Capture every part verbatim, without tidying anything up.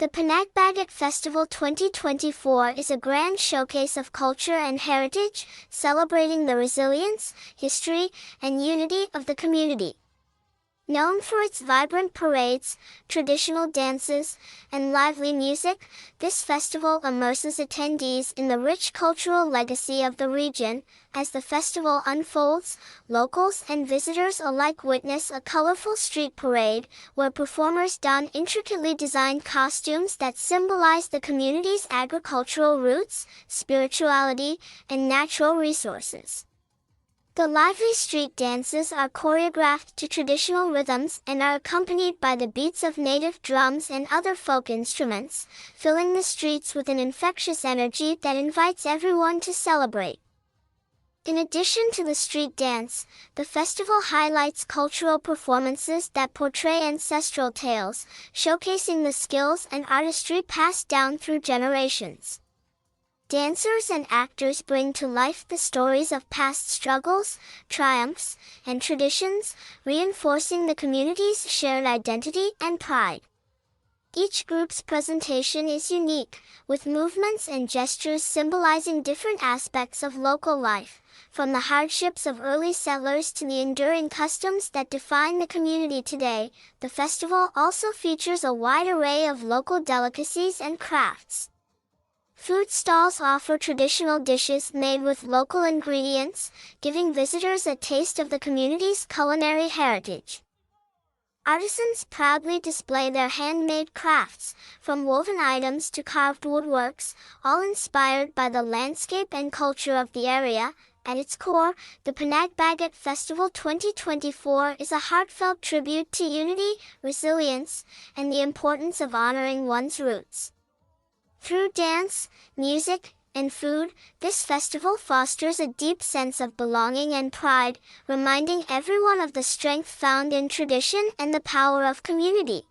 The Panagbagat Festival twenty twenty-four is a grand showcase of culture and heritage, celebrating the resilience, history, and unity of the community. Known for its vibrant parades, traditional dances, and lively music, this festival immerses attendees in the rich cultural legacy of the region. As the festival unfolds, locals and visitors alike witness a colorful street parade where performers don intricately designed costumes that symbolize the community's agricultural roots, spirituality, and natural resources. The lively street dances are choreographed to traditional rhythms and are accompanied by the beats of native drums and other folk instruments, filling the streets with an infectious energy that invites everyone to celebrate. In addition to the street dance, the festival highlights cultural performances that portray ancestral tales, showcasing the skills and artistry passed down through generations. Dancers and actors bring to life the stories of past struggles, triumphs, and traditions, reinforcing the community's shared identity and pride. Each group's presentation is unique, with movements and gestures symbolizing different aspects of local life, from the hardships of early settlers to the enduring customs that define the community today. The festival also features a wide array of local delicacies and crafts. Food stalls offer traditional dishes made with local ingredients, giving visitors a taste of the community's culinary heritage. Artisans proudly display their handmade crafts, from woven items to carved woodworks, all inspired by the landscape and culture of the area. At its core, the Panagbagat Festival twenty twenty-four is a heartfelt tribute to unity, resilience, and the importance of honoring one's roots. Through dance, music, and food, this festival fosters a deep sense of belonging and pride, reminding everyone of the strength found in tradition and the power of community.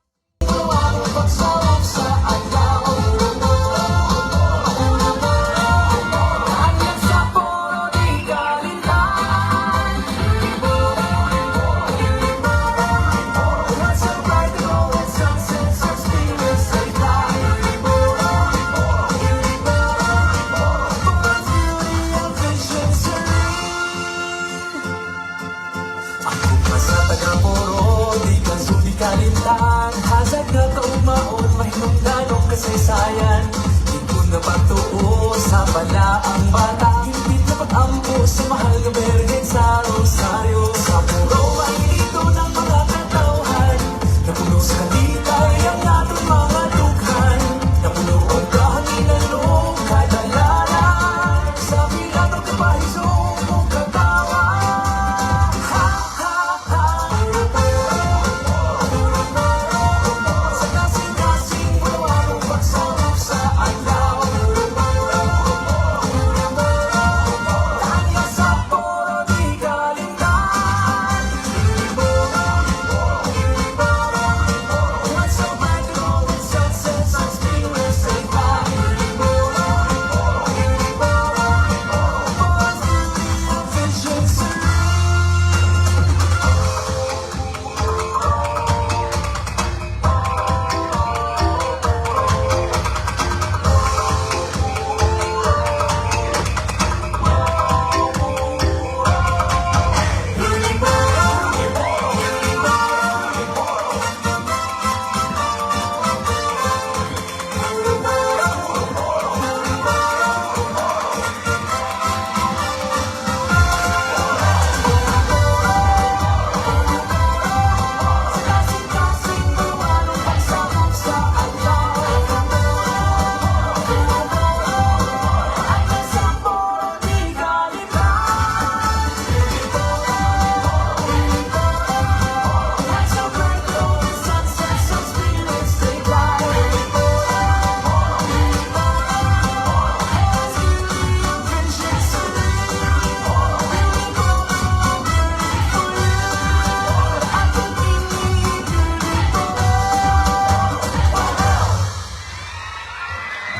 Ako pa sa taga-Poro, di ka suli kalimtan. Hasag nga kaugmaon, mahinungdanong kasaysayan. Tipon nga pagtuo sa balaang bata. Hingpit nga pag-ampo sa mahal nga Birhen sa Rosario. Sa Poro, mahinito ng mga katawhan. Napuno sa kalitay ang aton mga dughan. Napuno ang kahanginan o kadalanan. Sa pilato kapahiso mo katawa. Ha, ha, ha. Sa kasing-kasing buwan, pagsulok sa adlaw. Tanya sa Poro, di kalimtan.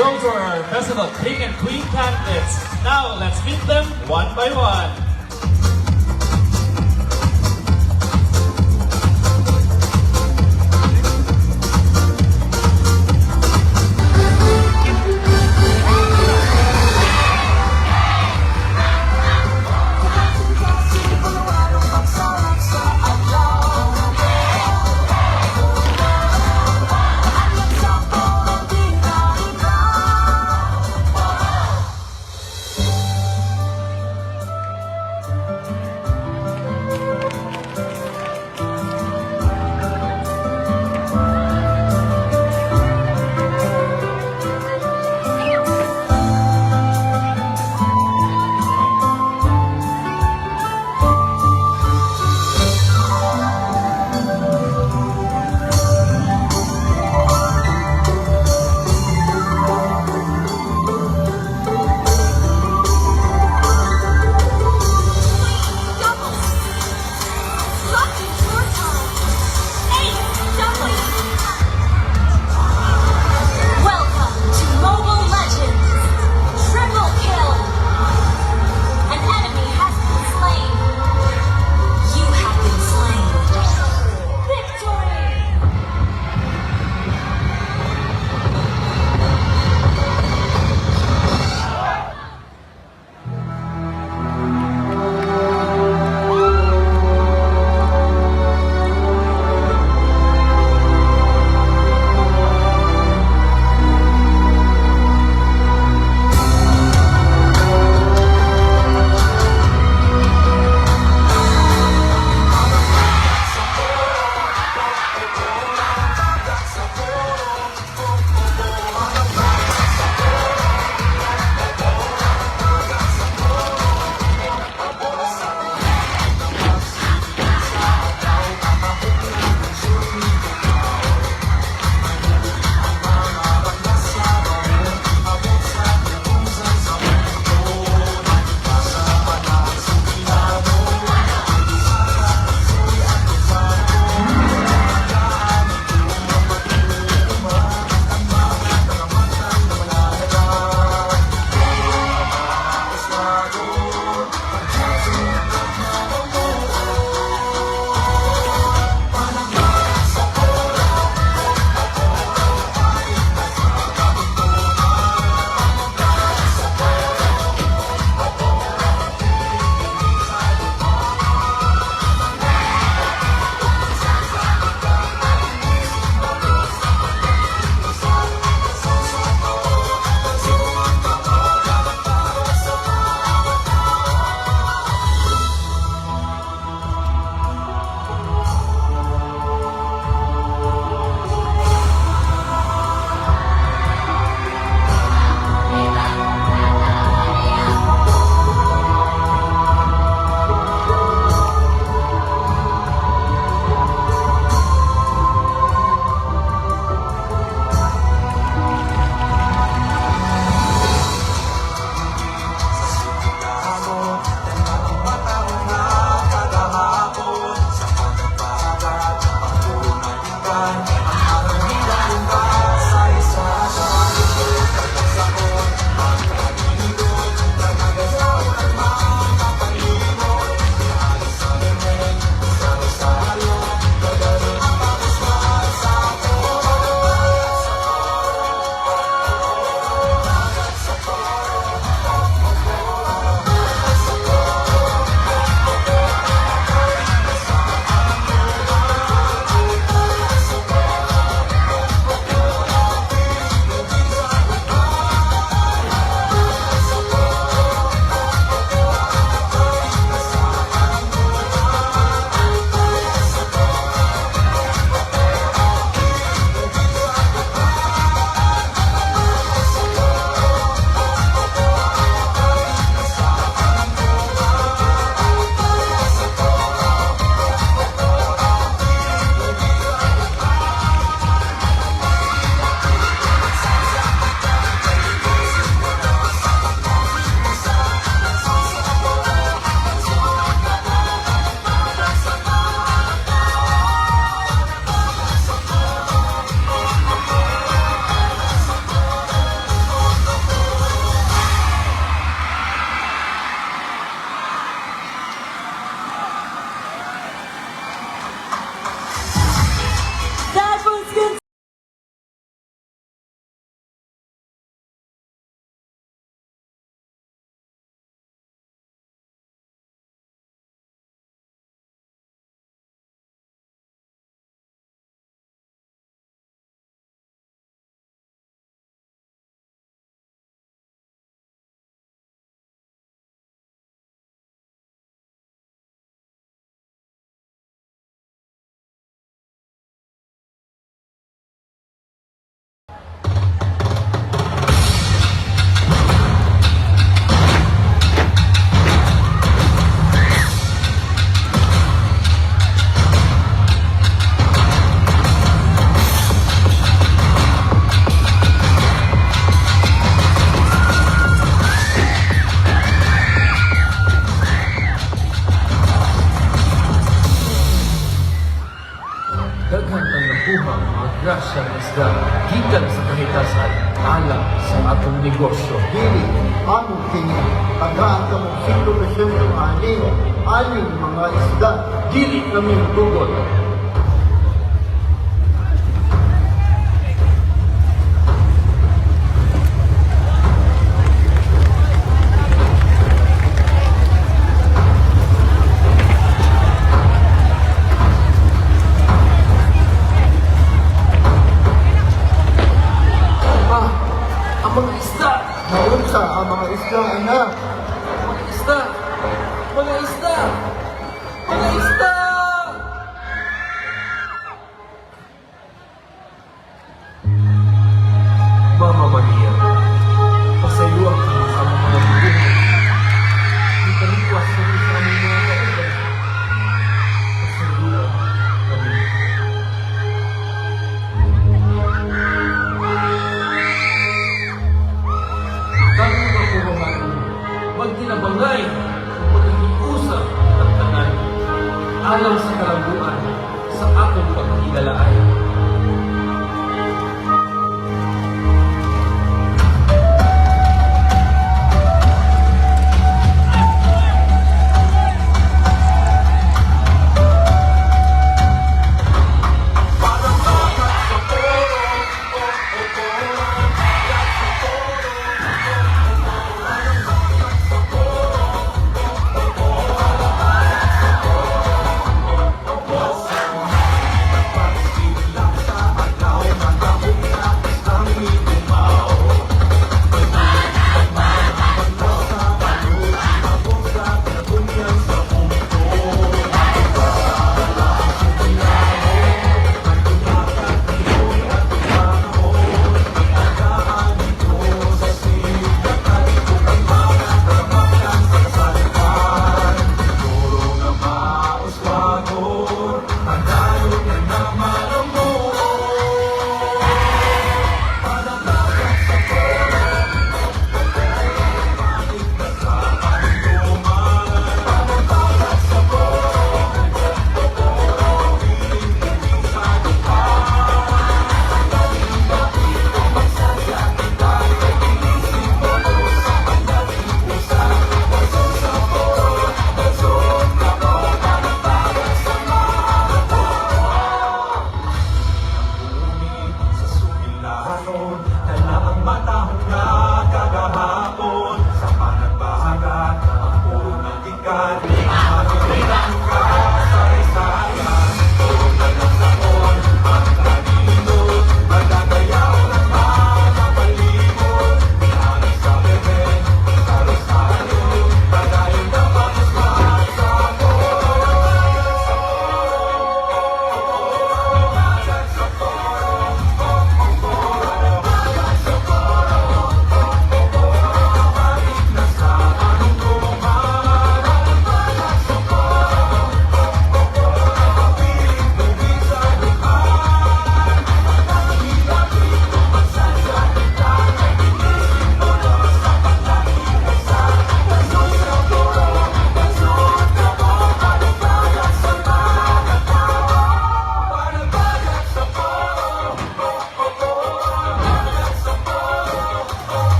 Those were our best of the king and queen candidates. Now, let's meet them one by one. Kasal alang sa atong negosyo. Dili, amo kini. Tagaan kamo singko porsyento aning, aning mga isda. Dili kami tugon. Ah, ang mga isda! Naunsa ang mga isda, anak? Mga isda! Mga isda! Mga isda! Mama Maria, pasayloa kami sa among mga bubuhat. Ipaliwas kami sa among mga kauban. Pasayloa kami. Kami nga puruhanon, magtinabangay ug magkahiusa ang tanan, alang sa kalambuan sa aton pagkidalaay.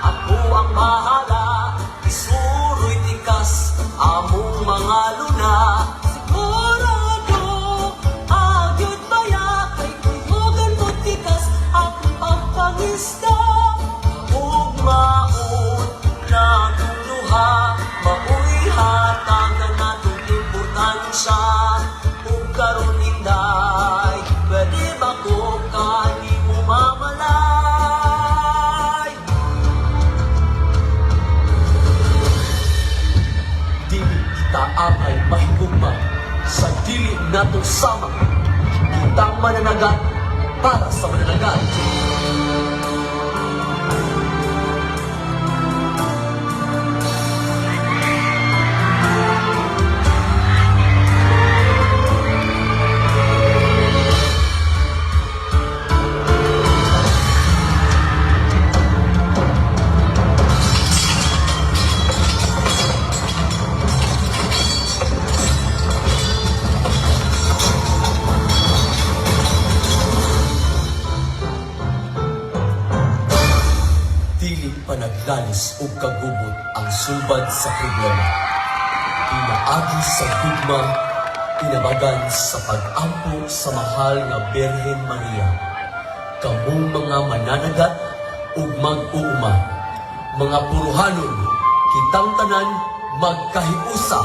Ako ang bahala, isuroy tikas among mga luna. Sigurado, agyod baya, kay tuyogan mo tikas ang pagpangista. Ug maot natong duha, maoy hatagan nato importansya. Ug karon, Inday, pwede ba ko kanimo mamalay? Dili kita angay mahigugma sa dili nato sama. Kitang mananagan para sa mananagan. Panaglalis ug kagubot ang sulbad sa problema. Pinaagi sa gugma, pinabagan sa pag-ampo sa mahal nga Birhen Maria. Kamo mga mananagat ug mag-uuma, mga puruhanon, kitang tanan magkahiusa.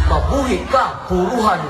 Mabuhi ka, puruhan!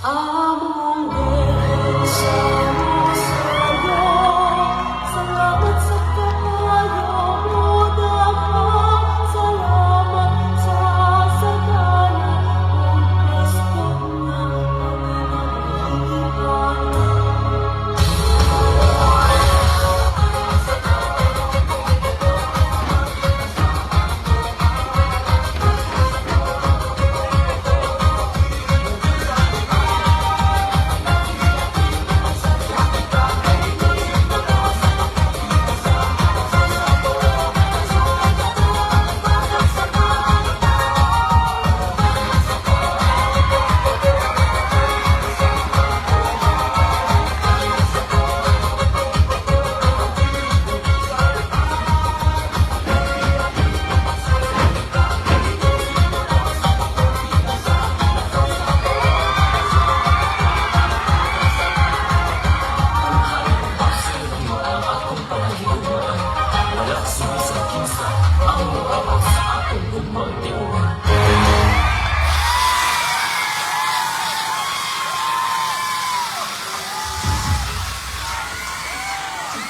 Among Dios, salamat sa kaayo mo dapat. Salamat sa sagana nga pagpaskuhan.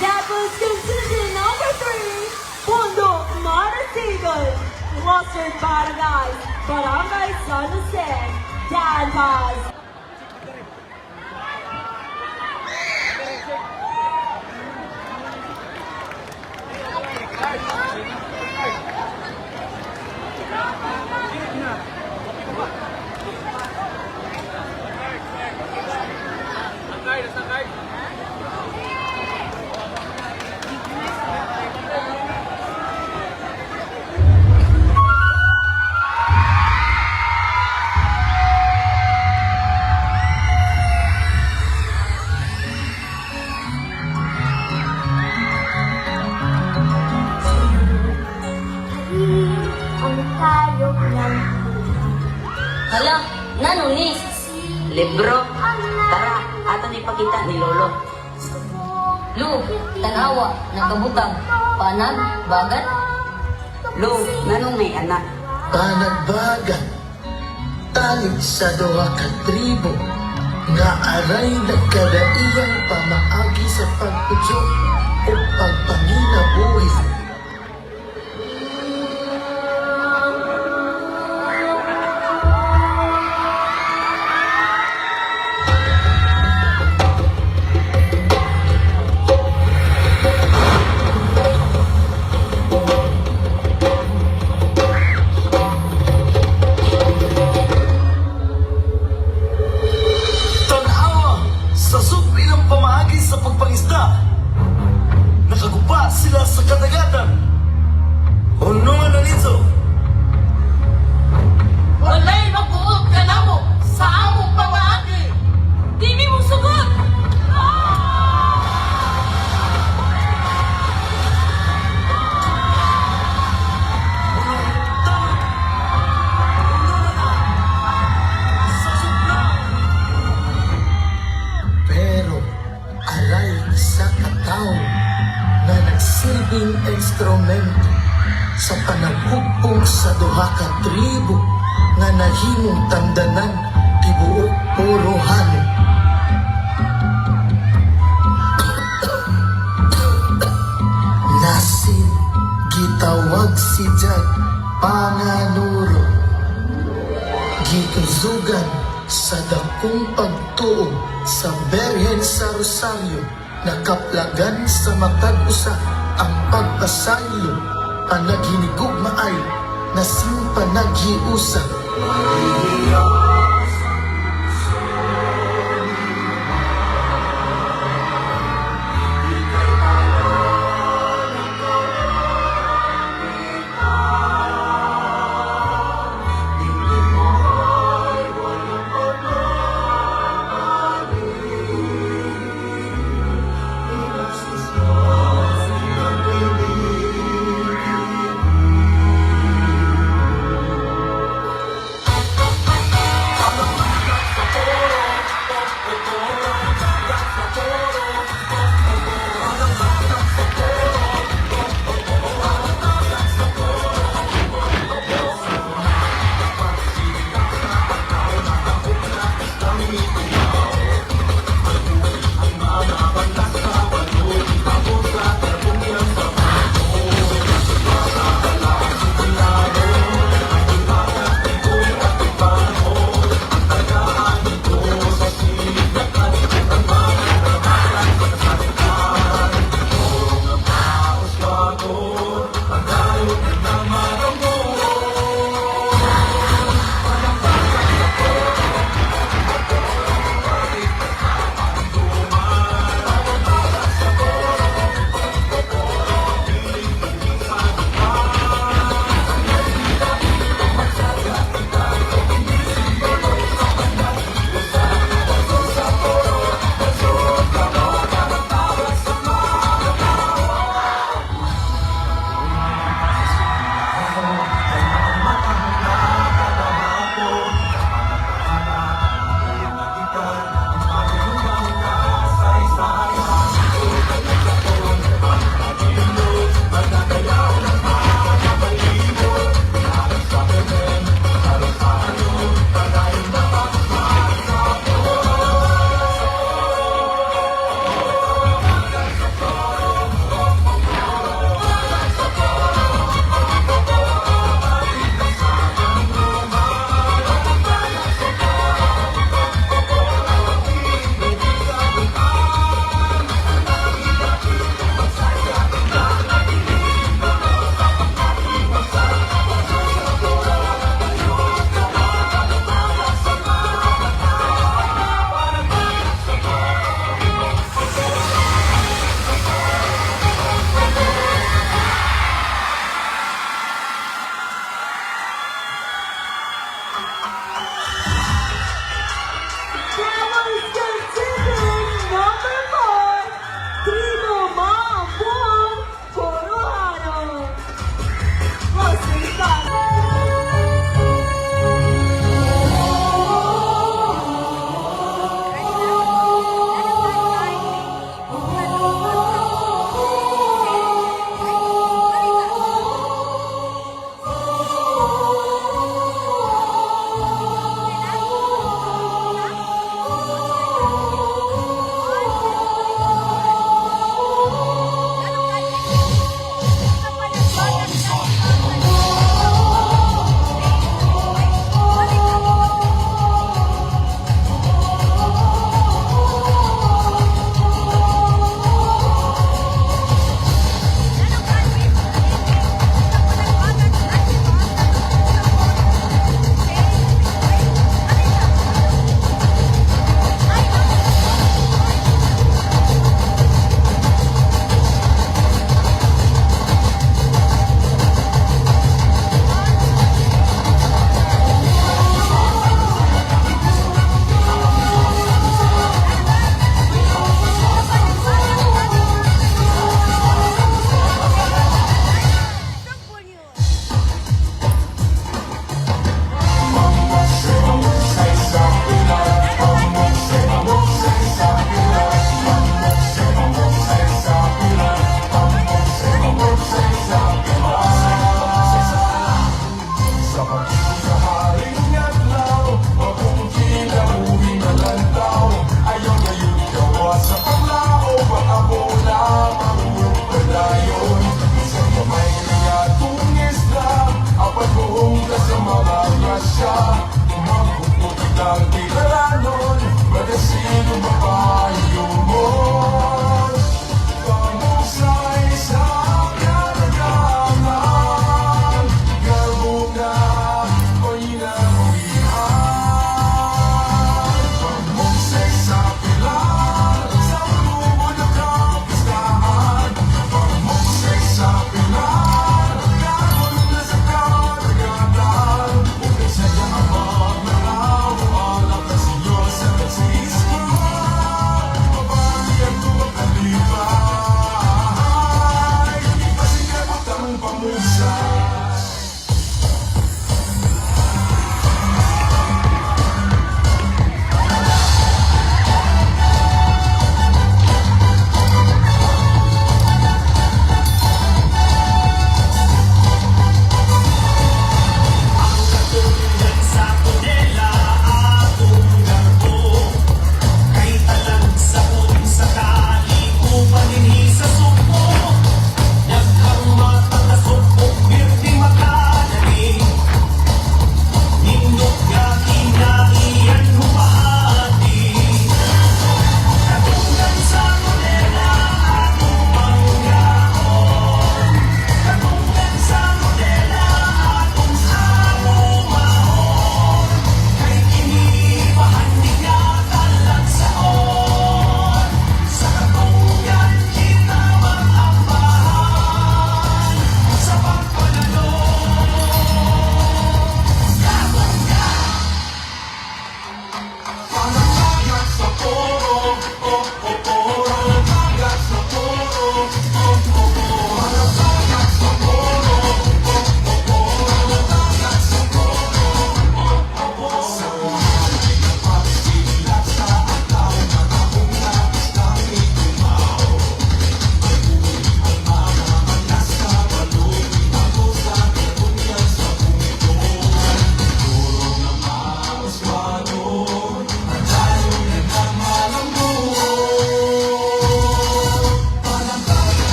That was contestant number three, Bundok Marasigan, Cluster Paradise, Barangay San Jose, Dan Paz. Ang kayog niyang buhay. Hala, nano ni? Libro? Tara, aton ipakita ni Lolo. Lo, tan-awa, nagabutang panagbagan. Lo, nganong may anak? Panagbagan. Tali sa duha ka tribo, Nga aray nagkadaiyang pamaagi sa pagtudyo o pagpanginabuhi. Tan-awa, sa sub-, ilang pamaagi sa pagpangisda, nakaguba sila sa kadagatan. Hunongan na ninyo. Walay magbuot kanamo sa among pamaagi. Di mi mosugot. Pero aray sa katawo nga nagsilbing instrumento sa panagugpong sa duha ka tribo nga nahimong tangdanan tibuok Porohano. Nasin gitawag si Jan Panganuro. Gituzugan sa dakong pagtuo sa Birhen sa Rosario, nakaplagan sa matag usa ang pagpasaylo, panaghinigugmaay, nasin panaghiusa.